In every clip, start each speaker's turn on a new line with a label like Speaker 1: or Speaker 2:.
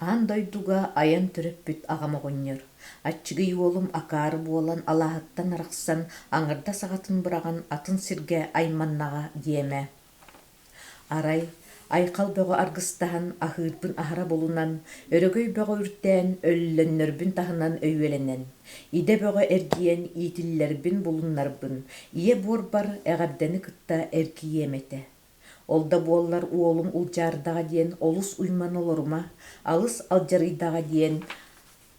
Speaker 1: Аан дойдуга айан төрөппүт аҕам оҕонньор, аччыгый уолум акаары буолан алааһыттан арахсан, аҥардас аҕатын быраҕан атын сиргэ айманнаҕа диэмэ. Арай, айхал бөҕө аргыстаһан, аһыырбын аһара булунан, өрөгөй бөҕө үрдээн, өллөннөрбүн таһынан өйүөлэнэн, идэ бөҕө эргийэн иитиллэрбин булуннарбын, ийэ буорбар эҕэрдэни кытта эргийиэм этэ. Ол да буоллар уолум улдьаардаҕа диэн олус уйман олорума, алыс алдьарыйдаҕа диэн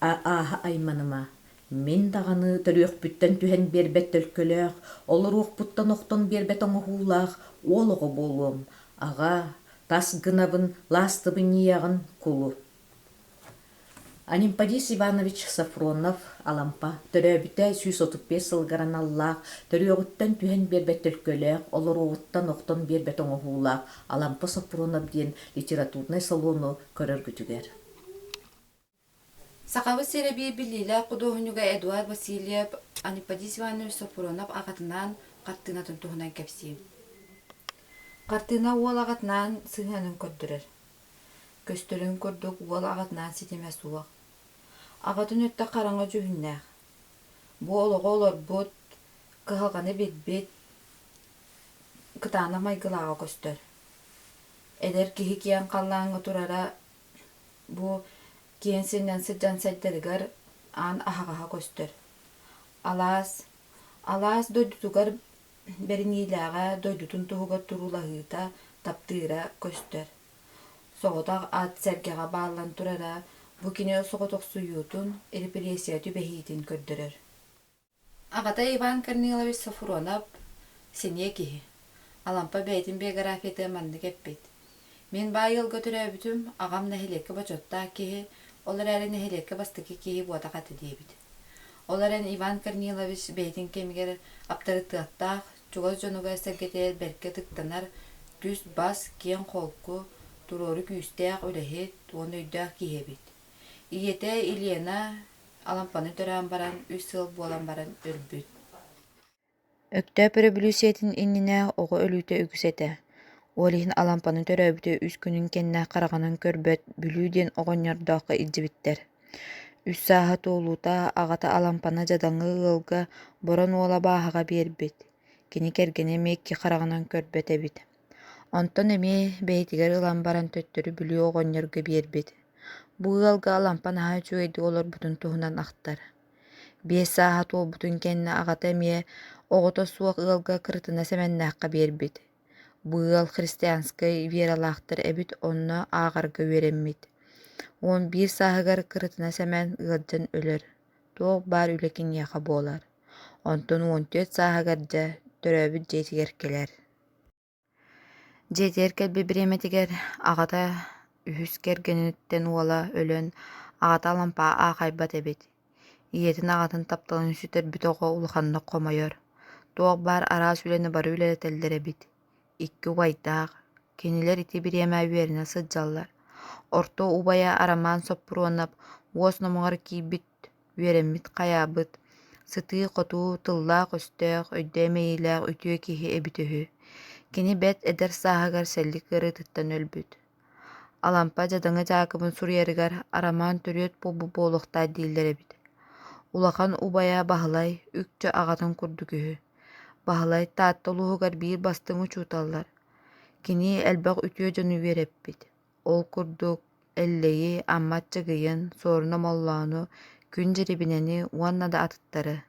Speaker 1: ааһа айманыма. Мин даҕаны төрүөхпүттэн түһэн биэрбэт төлкөлөөх, олоруохпуттан охтон биэрбэт оҥоһуулаах уол оҕо буолуом. Аҕа, тас гынабын, лаастыбын ньыйаҕын кулу. Анемподист Иванович Софронов Алампа төрөөбүтэ 135 сылыгар аналлаах, төрүөҕүттэн түһэн биэрбэт төлкөлөөх, олоруоҕуттан охтон биэрбэт оҥоһуулаах Алампа Софронов диэн литературнай салону көрөргүтүгэр.
Speaker 2: Сахабыт сирэ биир биллиилээх худуоһунньуга Эдуард Васильев Анемподист Иванович Софронов аҕатынаан хартыынатын туһунан кэпсиим. Хартыына уол аҕатынаан сыһыанын көрдөрөр. Көстөрүн курдук уол аҕатынаан ситимэ суох. Аҕатын өттө хараҥа дьүһүннээх. Бу олоҕу олорбут, кыһалҕаны билбит, кытаанах майгылааҕа көстөр. Эдэр киһи киэҥ халлааҥҥа турара бу киэҥ сиринэн сылдьан сайдарыгар аан аһаҕаһа көстөр. Алаас, алаас дойдутугар бэриниилээҕэ, дойдутун туһугар туруулаһыыта, таптыыра көстөр. Соҕотох ат сэргэҕэ бааллан турара бу кини соҕотохсуйуутун, репрессия түбэһиитин көрдөрөр. Аҕата Иван Корнилович Софронов сэниэ киһи. Алампа бэйэтин биографията маннык эппит: «Мин баай ыалга төрөөбүтүм, аҕам нэһилиэккэ бочуоттаах киһи, ол эрээри нэһилиэккэ бастакы киһи буотах этэ» диэбит. Ол эрэн Иван Корнилович бэйэтин кэмигэр аптарытыаттаах, чугас дьонугар-сэргэтигэр бэркэ ытыктанар, түс-бас, киэҥ-холку, туруору күүстээх үлэһит уонна өйдөөх киһи эбит. Ийэтэ Елена Алампаны төрөөн баран, үс сыл буолан баран өлбүт.
Speaker 3: Өктөөп өрөбөлүүссүйэтин иннинэ оҕо өлүүтэ үгүс этэ. Ол иһин Алампаны төрөөбүтэ үс күнүн кэннэ хараҕынан көрбөт Бүлүү диэн оҕонньордооххо илдьибиттэр. Үс сааһа туолуута аҕата Алампаны дьадаҥы ыалга Борон уола Бааһаҕа биэрбит. Кини кэргэнэ эмиэ икки хараҕынан көрбөт эбит. Онтон эмиэ бэйэтигэр ылан баран төттөрү Бүлүү оҕонньорго биэрбит. Бу ыалга Алампа наһаа үчүгэйдик олорбутун туһунан ахтар. Биэс сааһа туолбутун кэннэ аҕата эмиэ оҕото суох ыалга Кырытына Сэмэннээххэ биэрбит. Бу ыал христианскай вералаахтар эбит онно ааҕарга үөрэммит. 11 сааһыгар Кырытына Сэмэн ыалдьан өлөр, туох баар үлэ киниэхэ буолар. Онтон 14 сааһыгар дьэ төрөөбүт дьиэтигэр кэлэр. Дьиэтигэр кэлбит бириэмэтигэр аҕата үһүс кэргэниттэн уола өлөн, аҕата Алампа аахайбат эбит. Ийэтин аҕатын тапталын сүтэрбит оҕо улаханнык хомойор, туох баар араас үлэни бары үлэлэтэллэр эбит. Икки убайдаах, кинилэр ити бириэмэ үөрэнэ сылдьаллар. Орто убайа Арамаан Соппуруонап уос номоҕор киирбит үөрэммит хайаабыт, сытыы-хотуу, тыллаах-өстөөх, өйдөөх-мэйиилээх үтүө киһи эбитэ үһү. Кини бэрт эдэр сааһыгар сэллик ыарыытыттан өлбүт. Алампа Дьадаҥы Дьаакыбын суруйарыгар Арамаан төрүөт буолбут буолуохтаах дииллэр эбит. Улахан убайа Баһылай үкчү аҕатын курдук үһү. Баһылай Таатта улууһугар биир бастыҥ учууталлар. Кини элбэх үтүө дьону үөрэппит. Ол курдук Эллэйи, Амма Аччыгыйын, Суоруна Моллоону, Күн Дьирибинэни уонна да атыттары.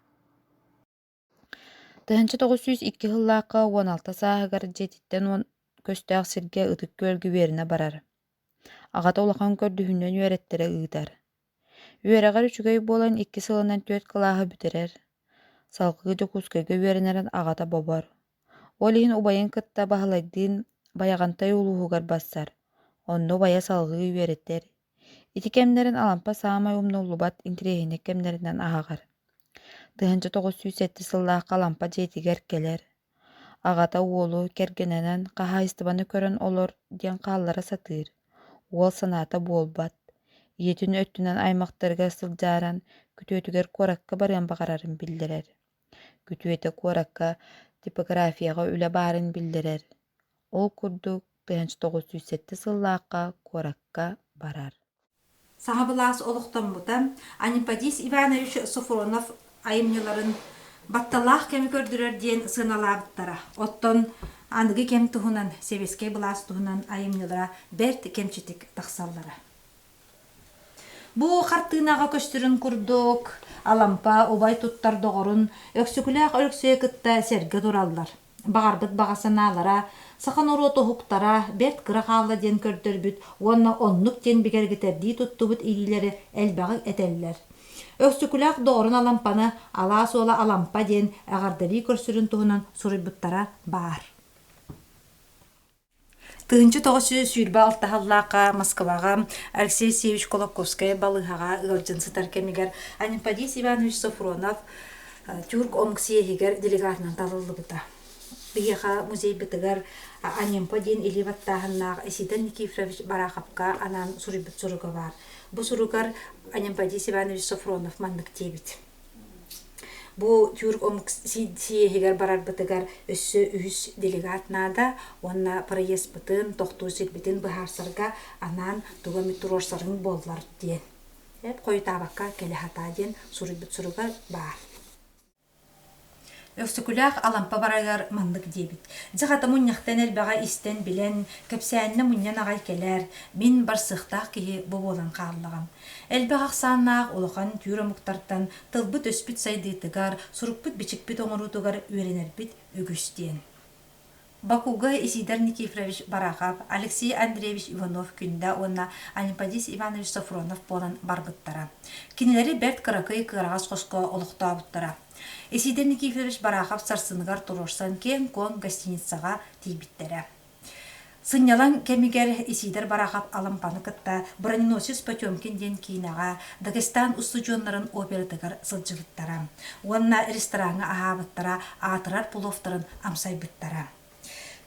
Speaker 3: 1902 сыллаахха 16 сааһыгар дьиэтиттэн уон көстөөх сиргэ Ытык Күөлгэ үөрэнэ барар. Аҕата улахан көрдөһүүнэн үөрэттэрэ ыытар. Үөрэҕэр үчүгэй буолан икки сылынан түөрт кылааһы бүтэрэр. Салгыы Дьокуускайга үөрэнэрин аҕата бобор. Ол иһин убайын кытта Баһылайдыын Байаҕантай улууһугар барсар, онно убайа салҕыы үөрэтэр. Ити кэмнэрин Алампа саамай умнуллубат интэриэһинэй кэмнэринэн ааҕар. 1907 сыллаахха Алампа дьиэтигэр кэлэр. Аҕата уолу кэргэнинэн хаһаайыстыбаны көрөн олор диэн хааллара сатыыр. Уол санаата буолбат. Ийэтин өттүнэн аймахтарыгар сылдьааран, күтүөтүгэр куоракка барыан баҕарарын биллэрэр. Күтүөтэ куоракка типографияҕа үлэ баарын биллэрэр. Ол курдук 1907 сыллаахха куоракка барар.
Speaker 2: Саҥа былаас олохтоммута Анемподист Иванович Софронов айымньыларын батталаах кэми көрдөрөр диэн сыаналаабыттара. Оттон аныгы кэм туһунан, сэбиэскэй былаас туһунан айымньылара бэрт кэмчитик тахсаллара. Бу хартыынаҕа көстөрүн курдук, Алампа убай туттар доҕорун Өксөкүлээх Өлөксөйү кытта сэргэ тураллар. Баҕарбыт баҕа санаалара, саха норуот уһуктара бэрт кыра хаалла диэн көрдөрбүт уонна оннук диэн бигэргэтэрдии туттубут илиилэри элбэҕи этэллэр. Өксөкүлээх доҕорун Алампаны Алаас уола Алампа диэн эҕэрдэлии көрсөрүн туһунан суруйбуттара баар. 1926 сыллаахха Москваҕа Алексей Алексеевич Кулаковскай балыыһаҕа ыалдьан сытар кэмигэр Анемподист Иванович Софронов тюрк омук съеһигэр делегатынан талыллыбыта. Биһиэхэ музейбытыгар Анемпо диэн илии баттааһыннаах Исидор Никифорович Бараховка анаан суруйбут суруга баар. Бу суругар Анемподист Иванович Софронов маннык диэбит. Бу тюрк омук съеһигэр барарбытыгар өссө үһүс делегат наада уонна проездпытын, тохтуу сирбитин быһаарсарга анаан тугу эмит туруорсарыҥ буоллар диэн. Хойутаабакка кэлэ сатаа диэн суруйбут суруга баар. Өксөкүлээх Алампа барарыгар маннык диэбит: «Дьэ хата мунньахтан элбэҕи истэн-билэн, кэпсээннэ мунньан аҕай кэлээр, мин барсыахтаах киһи бу буолан хааллаҕым. Элбэх ахсааннаах улахан түүр омуктартан тылбыт-өспүт сайдыытыгар, сурукпут-бичикпит оҥоруутугар үөрэнэрбит үгүс» диэн. Бакуга Исидор Никифорович Барахов, Алексей Андреевич Иванов-Күндэ уонна Анемподист Иванович Софронов буолан барбыттара. Кинилэри бэрт кыракый кыараҕас хоско олохтообуттара. Исидор Никифорович Барахов сарсыныгар туруорсан киэҥ-куоҥ гостиницаҕа тиийбиттэрэ. Сынньалаҥ кэмигэр Исидор Барахов Алампаны кытта «Броненосец Потемкин» диэн киинэҕэ Дагестан устудьуоннарын оператыгар сылдьыбыттара уонна рестораҥҥа аһаабыттара, аатырар пловтарын амсайбыттара.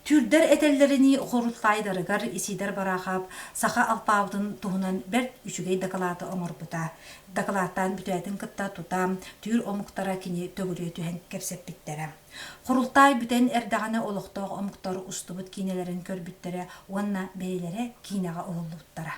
Speaker 2: Түүрдэр этэллэринии хорутлаайдарыгар Исидор Барахов саха алпаабытын туһунан бэрт үчүгэй дакылааты оҥорбута. Дакылааттаан бүтээтин кытта тута түүр омуктара кини төгүрүйэ түһэн кэпсэппиттэрэ. Хурултаай бүтэн эрдэҕинэ олохтоох омуктар устубут киинэлэрин көрбүттэрэ уонна бэйэлэрэ киинэҕэ уһуллубуттара.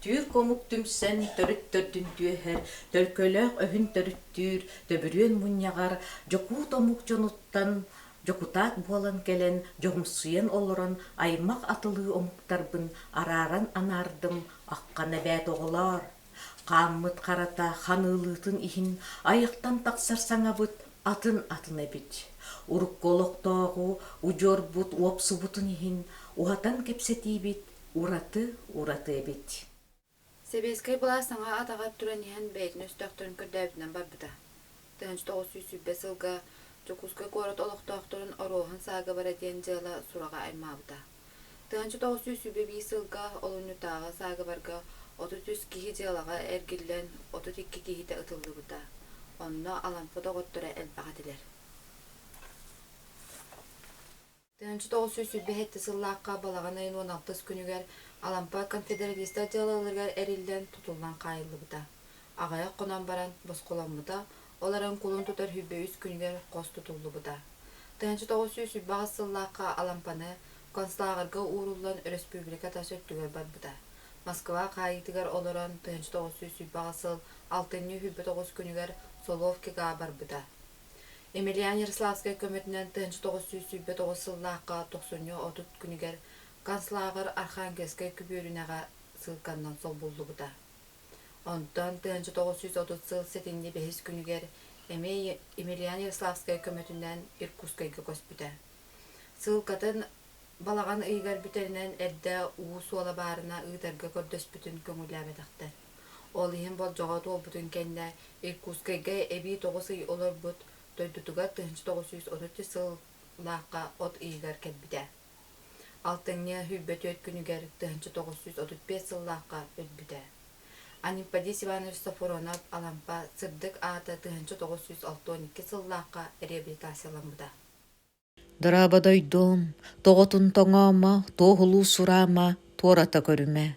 Speaker 1: Түүрк омук түмсэн төрүт төрдүн түөһэр, төлкөлөөх өһүн төрүттүүр төбүрүөн мунньаҕар дьокуут омук дьонуттан дьокутаат буолан кэлэн дьоһумсуйан олорон аймах атылыы омуктарбын арааран анаардым аххан эбээт оҕолоор Хааммыт харата ханыылыытын иһин айахтан тахсар саҥабыт атын-атын эбит. Урукку олохтооҕу удьуорбут уопсубутун иһин уһатан кэпсэтиибит ураты-ураты эбит.
Speaker 2: Сэбиэскэй былаас саҥа атаҕар туран иһэн бэйэтин өстөөхтөрүн көрдөөбүтүнэн барбыта. 1920 сылга Дьокуускай куорат олохтоохторун Оруоһун саагыбара диэн дьыала сураҕа аймаабыта. 1921 сылга олунньутааҕы саагыбарга 33 киһи дьыалаҕа эргиллэн, 32 киһитэ ытыллыбыта. Онно Алампа доҕотторо элбэх этилэр. 1927 сыллаахха балаҕан ыйын 16 күнүгэр Алампа конфедералистар дьыалаларыгар эриллэн тутуллан хаайыллыбыта. Аҕыйах хонон баран босхоломмута, ол эрэн кулун тутар 23 күнүгэр хос тутуллубута. 1928 сыллаахха Алампаны концлааҕырга ууруллан өрөспүүбүлүкэ тас өттүгэр барбыта. Москва хаайыытыгар олорон 1928 сыл алтынньы 29 күнүгэр Соловкига барбыта. Емельян Ярославскай көмөтүнэн 1929 сыллаахха тохсунньу 30 күнүгэр концлааҕыр Архангельскай күбүөрүнэҕэ сыылканнан солбуллубута. Онтон 1930 сыл сэтинньи бэһис күнүгэр эмиэ Емельян Ярославскай көмөтүнэн Иркутскайга көспүтэ. Сыылкатын балаҕан ыйыгар бүтэринэн эрдэ уу суола баарына ыытарга көрдөспүтүн көҥүллээбэтэхтэр. Ол иһин болдьоҕо туолбутун кэннэ Иркутскайга эбии 9 ый олорбут, дойдутугар 1933 сыллаахха от ыйыгар кэлбитэ. Алтынньы 24 күнүгэр 1935 сыллаахха өлбүтэ. Анемподист Иванович Софронов Алампа сырдык аата 1962 сыллаахха реабилитацияламмыта.
Speaker 1: Дорообо дойдуом, тоҕотун тоҥоомо, туоһулуу сураама, туората көрүмэ.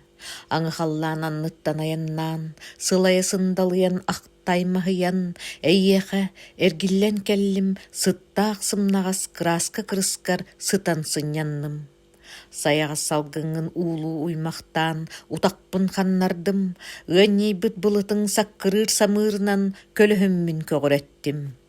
Speaker 1: Аҥы халлаан анныттан айаннаан, сылайа сындалыйан ахтаймаһыйан, эйиэхэ эргиллэн кэллим, сыттаах сымнаҕас кырааска кырыскар сытан сынньанным. Сайаҕас салгыҥҥын уулуу уймахтаан, утахпын ханнардым, ыанньыйбыт былытыҥ саккырыыр самыырынан көлөһүммүн көҕүрэттим.